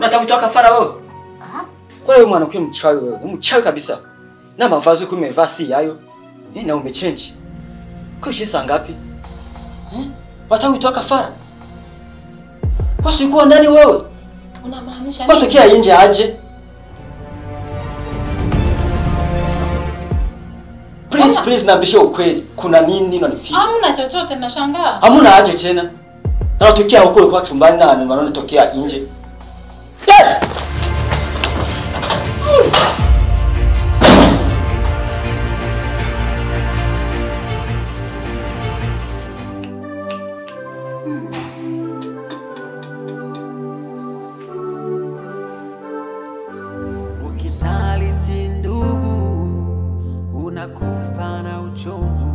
Unataka kutoa kafara wewe? Kwa hiyo mwana kwa mchawi wewe. Mchawi kabisa. Na mavazi uko umevaa si hayo. Na umechange. Kwa hiyo saa ngapi? Unataka kutoa kafara? Kwa sababu uko ndani wewe. Unamaanisha nini? Unatokea nje aje? Please, please niambie ukweli. Kuna nini unanificha? Hamna chochote, nashangaa. Hamna aje tena. Na unatokea huko ulikuwa chumbani na unatokea nje. Yeah! Ukisaliti ndugu unakufa na uchungu.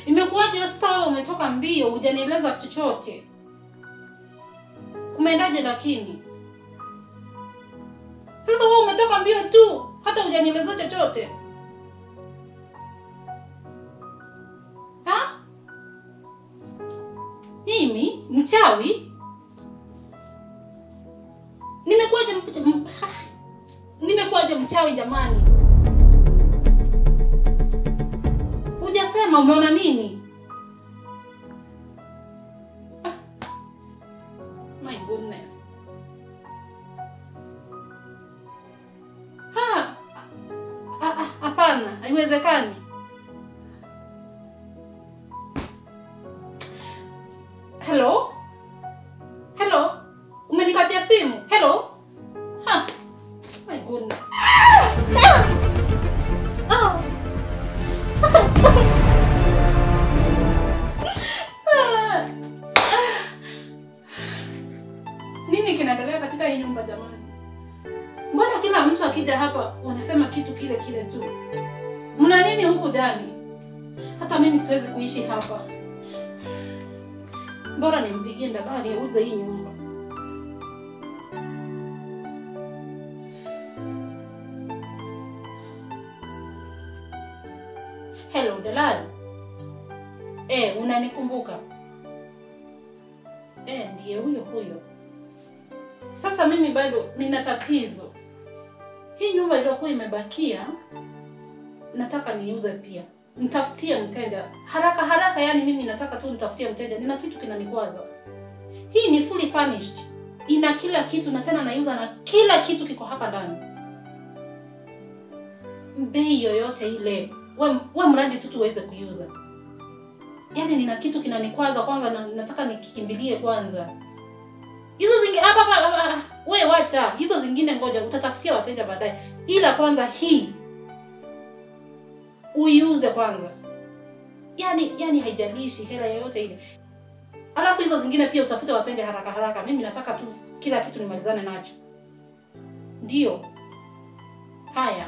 Imekuwaje sasa wewe umetoka mbio hujanieleza chochote? Kumeendaje lakini? Sasa wewe umetoka mbio tu hata hujanieleza chochote. Ha? Mimi mchawi? Nimekuwaje mchawi jamani? Hujasema umeona nini? My goodness. Hapana, haiwezekani. Hello? Hello? Umenikatia simu? Hello? My goodness. Nini kinaendelea katika hii nyumba jamani? Mbona kila mtu akija hapa wanasema kitu kile kile tu? Mna nini huku ndani? Hata mimi siwezi kuishi hapa. Bora nimpigie mdada niuze hii nyumba. Hello dalali. Unanikumbuka? Ndiye huyo huyo. Sasa mimi bado nina tatizo. Hii nyumba iliyokuwa imebakia nataka niuze pia. Nitafutie mteja haraka haraka, yani mimi nataka tu nitafutie mteja. Nina kitu kinanikwaza. Hii ni fully furnished. Ina kila kitu na tena naiuza na kila kitu kiko hapa ndani. Bei yoyote ile. We mradi tu tuweze kuiuza. Yaani nina kitu kinanikwaza kwanza na nataka nikikimbilie kwanza. Hizo zingine hapa wewe wacha, hizo zingine ngoja utatafutia wateja baadaye. Ila kwanza hii uiuze kwanza. Yaani haijalishi hela yoyote ile. Alafu hizo zingine pia utafute wateja haraka haraka. Mimi nataka tu kila kitu nimalizane nacho. Ndio. Haya.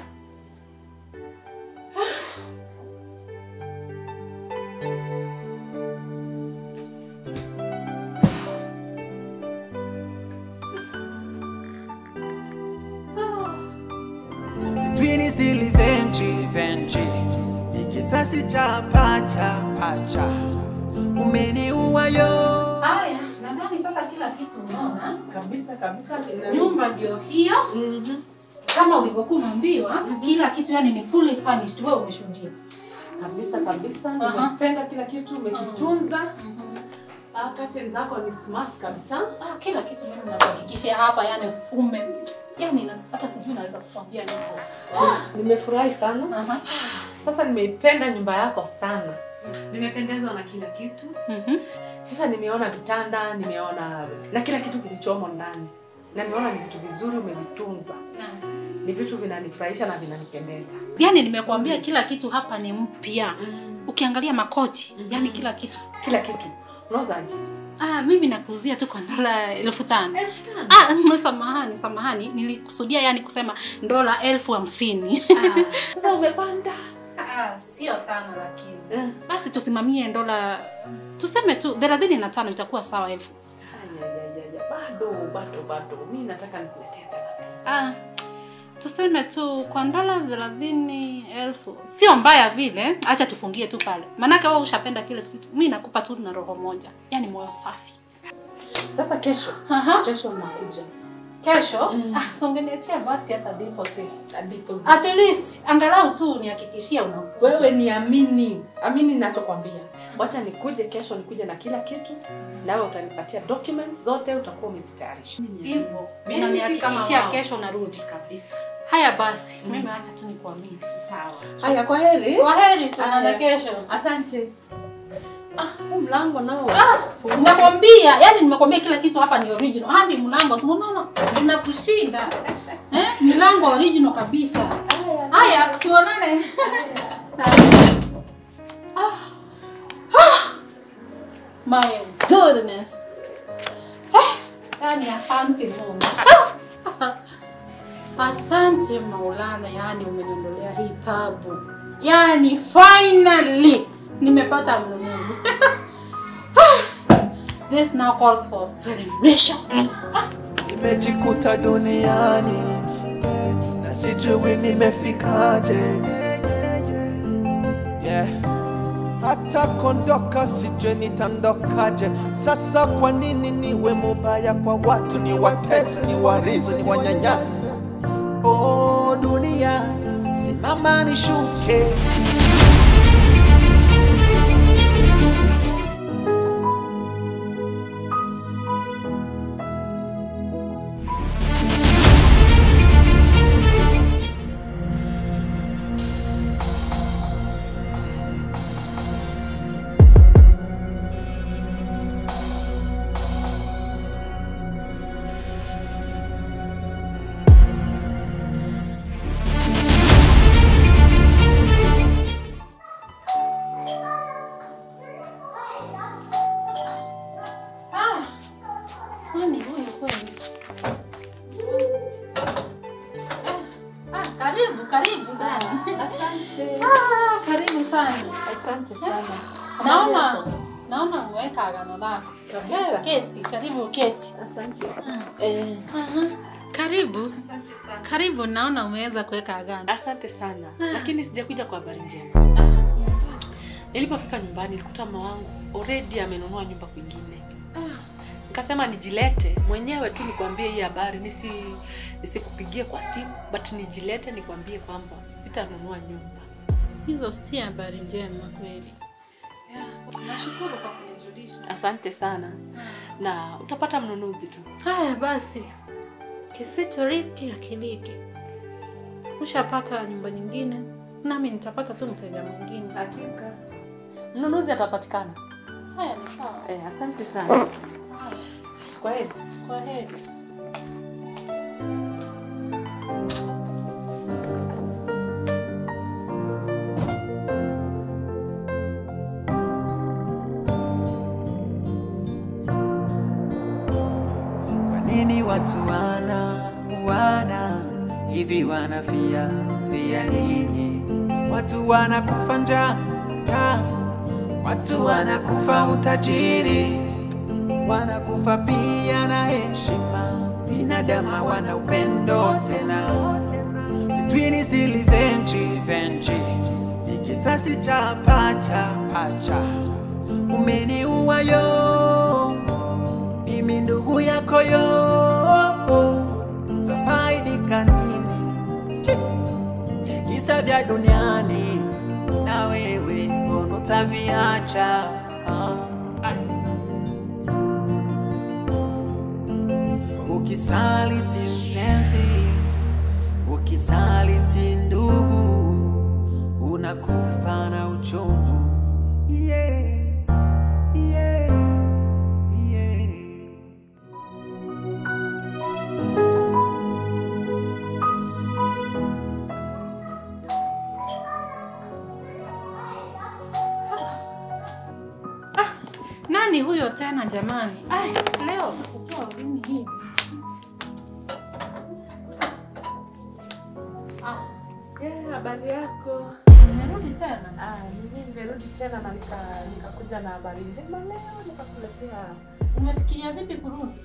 Kisasi cha pacha pacha umeniua yo. Haya, nadhani sasa kila kitu umeona kabisa kabisa. Nyumba ndio hiyo. Kama ulivyokuwa umeambiwa, kila kitu yani ni fully furnished, wewe umeshuhudia. Kabisa kabisa, nimependa kila kitu umekitunza. Curtains zako ni smart kabisa. Kila kitu mimi nakuhakikishia hapa yani yani hata sijui naweza kukwambia nini. Nimefurahi sana. Sasa nimeipenda nyumba yako sana. Nimependezwa na kila kitu. Sasa nimeona vitanda, nimeona na kila kitu kilichomo ndani. Na nimeona ni vitu vizuri umevitunza. Ni vitu vinanifurahisha na vinanipendeza. Yaani nimekuambia kila kitu hapa ni mpya. Ukiangalia makochi, yaani kila kitu. Kila kitu. Unauzaje? Mimi nakuuzia tu kwa dola 5,000. 5,000? Samahani, nilikusudia yani kusema dola 50,000. Sasa umepanda. Sio sana lakini. Basi tusimamie dola, tuseme tu 35 itakuwa sawa 1,000. Bado. Mimi nataka nikuletee 30. Tuseme tu kwa dola 30,000. Sio mbaya vile, acha tufungie tu pale. Manake wewe ushapenda kile kitu. Mimi nakupa tu na roho moja. Yaani moyo safi. Sasa kesho. Kesho nakuja. Kesho? So ungeniachia basi hata deposit. Deposit. At least angalau tu nihakikishie unakuja. Wewe niamini. Amini ninachokwambia. Wacha nikuje kesho, nikuje na kila kitu. Nawe utanipatia documents zote, utakuwa umezitayarisha. Hivyo. Unanihakikishia kesho unarudi kabisa. Haya basi, mimi acha tu nikuamini. Sawa. Haya, kwa heri. Kwa heri, tuonane kesho. Asante. Huu mlango nao. Nakwambia, yani nimekwambia kila kitu hapa ni original. Hadi mlango, si unaona? Ninakushinda. Mlango original kabisa. Haya, tuonane. My goodness. Yani asante Mungu. Asante Maulana, yani umeniondolea hii tabu. Yani finally nimepata mnunuzi. This now calls for celebration. Nimejikuta duniani na sijui nimefikaje. Yeah. Hata kondoka sijui nitandokaje. Sasa kwa nini niwe mubaya kwa watu, ni watesi, ni warizi, ni wanyanyasi? Oh dunia, simama nishuke. Karibu dada. Asante. Karibu sana. Asante sana. Naona umeweka agano lako. Kabisa. Keti, karibu keti. Asante. Karibu. Asante sana. Karibu, naona umeweza kuweka agano. Asante sana. Lakini sijakuja kwa habari njema. Nilipofika nyumbani nilikuta mama wangu already amenunua nyumba kwingine. Nikasema nijilete mwenyewe tu nikwambie hii habari, nisikupigie kwa simu, but nijilete nikwambie kwamba sitanunua nyumba. Hizo si habari njema kweli. Nashukuru kwa kunijulisha. Asante sana. Na utapata mnunuzi tu. Haya basi. Kisicho riski akiliki. Ushapata nyumba nyingine, nami nitapata tu mteja mwingine. Hakika. Mnunuzi atapatikana. Haya ni sawa. Asante sana. Kwa heri. Kwa heri. Kwa nini watu wana hivi wanafia fia nini? Watu wanakufa njaa, watu wanakufa utajiri, wanakufa pia na heshima. Binadamu wana upendo tena. Between is revenge, ni kisasi cha pacha. Umeniua yo, mimi ndugu yako yo, utafaidika nini? Kisa vya duniani na wewe mbona utaviacha? Ukisaliti mpenzi, ukisaliti ndugu, unakufa na uchungu. Nani huyo tena jamani? Ai, leo ukiwa uzuni hivi. Ah, yeah, habari yako? Nimerudi tena. Ah, mimi nimerudi tena na nikakuja na habari njema leo nikakuletea. Umefikiria vipi kurudi?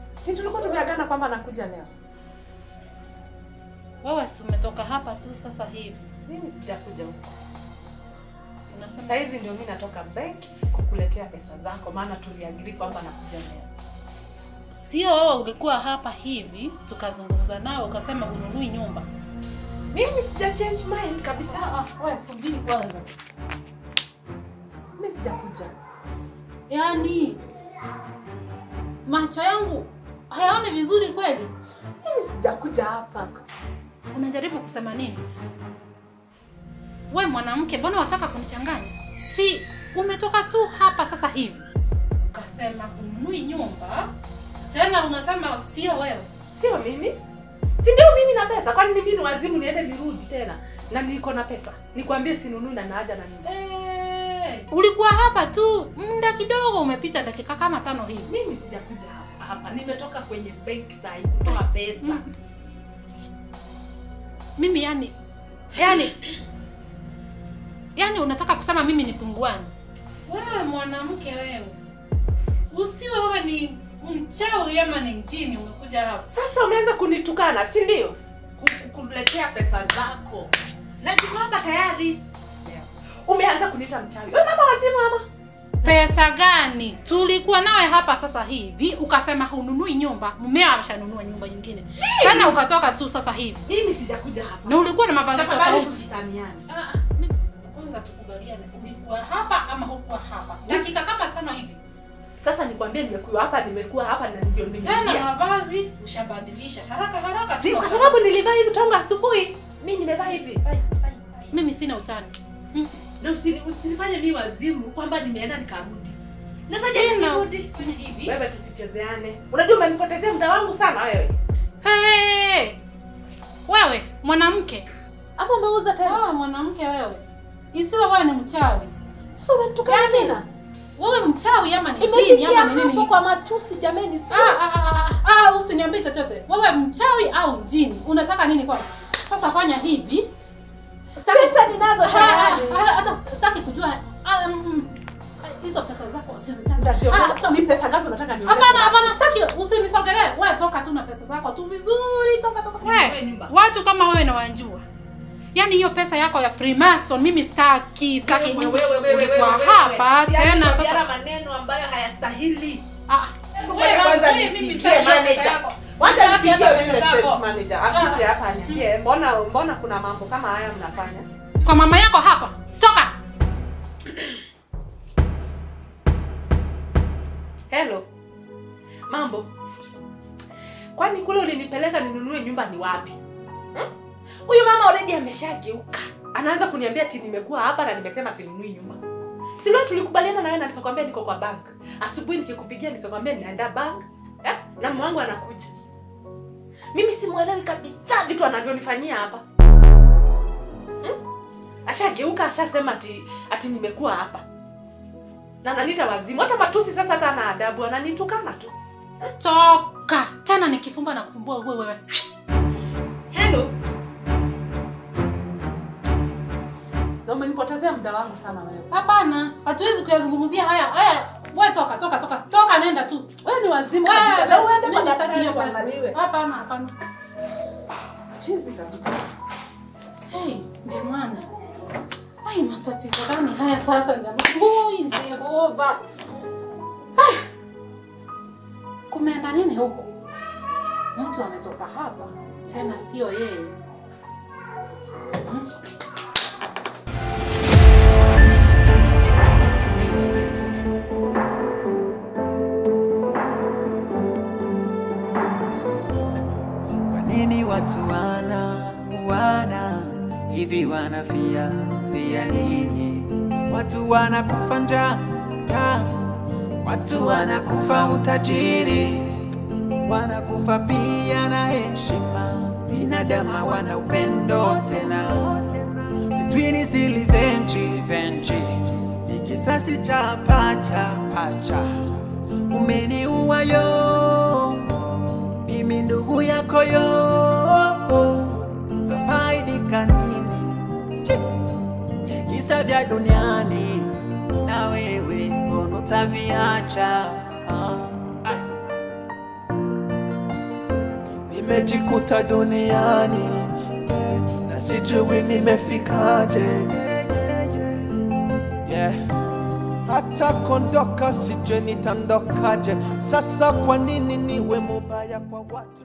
Si tulikuwa tumeagana kwamba nakuja leo. Wewe si umetoka hapa tu sasa hivi? Mimi sijakuja huko. Unasema saa hizi ndio mimi natoka benki kukuletea pesa zako, maana tuliagree kwamba nakuja leo. Sio wewe ulikuwa hapa hivi tukazungumza nao ukasema ununui nyumba. Mimi sija change mind kabisa. Ah, wewe subiri kwanza. Mimi sijakuja. Yaani macho yangu hayaoni vizuri kweli? Mimi sijakuja hapa. Unajaribu kusema nini? We mwanamke, mbona wataka kunichanganya? Si umetoka tu hapa sasa hivi ukasema ununui nyumba, tena unasema sio wewe. Sio mimi? Si ndio mimi na pesa? Kwani mimi ni wazimu niende nirudi tena? Na niko na pesa. Nikwambie sinunui na naaja na nini? Ulikuwa hapa tu muda kidogo umepita dakika kama 5 hivi. Mimi sijakuja hapa. Nimetoka kwenye benki saa hii kutoa pesa. Mimi yani unataka kusema mimi ni punguani? Wewe mwanamke wewe. Usiwe wewe ni mchawi ama ni njini umekuja hapa. Sasa umeanza kunitukana, si ndio? Kukuletea pesa zako. Na niko hapa tayari. Umeanza kuniita mchawi. Wewe mama wazimu ama? Pesa gani? Tulikuwa nawe hapa sasa hivi ukasema hununui nyumba, mumea ameshanunua nyumba nyingine. Tena ukatoka tu sasa hivi. Mimi sijakuja hapa. Na ulikuwa na mavazi tofauti. Tusitaniane. Kwanza tukubaliane, ulikuwa hapa ama hukuwa hapa? Dakika kama 5 hivi. Sasa nikwambie nimekuwa hapa, na ndio nimekuja. Tena mavazi ushabadilisha haraka haraka. Si kwa sababu nilivaa hivi tangu asubuhi. Mimi nimevaa hivi. Mimi sina utani. Na usinifanye mimi wazimu kwamba nimeenda nikarudi. Sasa je, nirudi fanya hivi. Wewe tusichezeane. Unajua umenipotezea muda wangu sana wewe. Hey! Wewe mwanamke. Hapo umeuza tena. Wewe mwanamke wewe. Isiwe wewe ni mchawi. Sasa unanitukana tena. Wewe mchawi ama ni jini ama ni nini? Kwa matusi jameni sio. Usiniambie chochote. Wewe mchawi au jini? Unataka nini kwa? Sasa fanya hivi. Pesa ninazo tayari. Hata sitaki kujua hizo pesa zako sizitaki. Ni pesa ngapi unataka niongeze? Hapana, sitaki, usinisogelee. Wewe toka tu na pesa zako tu vizuri, toka. Wewe, watu kama wewe na wanjua. Yaani hiyo pesa yako ya Freemason mimi sitaki. Wewe hapa tena sasa maneno ambayo hayastahili. Wewe kwanza mimi sitaki manager. Wacha nipigie estate manager. Akuje hapa aniambie mbona kuna mambo kama haya mnafanya? Kwa mama yako hapa. Toka. Hello. Mambo. Kwani kule ulinipeleka ninunue nyumba ni wapi? Huyu mama already ameshageuka. Anaanza kuniambia ati nimekuwa hapa na nimesema sinunui nyumba. Si leo tulikubaliana na wewe na nikakwambia niko kwa bank. Asubuhi nikikupigia nikakwambia ninaenda bank. Na mume wangu anakuja. Mimi simuelewi kabisa vitu anavyonifanyia hapa. Ashageuka, ashasema ati nimekuwa hapa. Na ananiita wazimu. Hata matusi sasa hata ana adabu, ananitukana tu. Toka. Tena nikifumba na kufumbua wewe. Hello. Na umenipotezea muda wangu sana wewe. Hapana, hatuwezi kuyazungumzia haya. Haya, wewe toka. Toka nenda tu. Wewe ni wazimu kabisa. Na uende kwa daktari uangaliwe. Hapana. Chizi kabisa. Hey, jamani. Ai, matatizo gani haya sasa jamani? Oi, Jehova. Kumeenda nini huku? Mtu ametoka hapa, tena sio yeye. Kwa nini watu wana hivi wanafia fia nini? Watu wanakufa njaa, watu wanakufa utajiri, wanakufa pia na heshima. Binadamu wana upendo tena. The twin is revenge, Kisasi cha pacha pacha, umeniua yo, mimi ndugu yako yo, utafaidika nini? Kisa vya duniani na wewe mbona utaviacha? Nimejikuta duniani na sijui nimefikaje. Yeah. Hata kondoka sijui nitandokaje. Sasa kwa nini niwe mubaya kwa watu?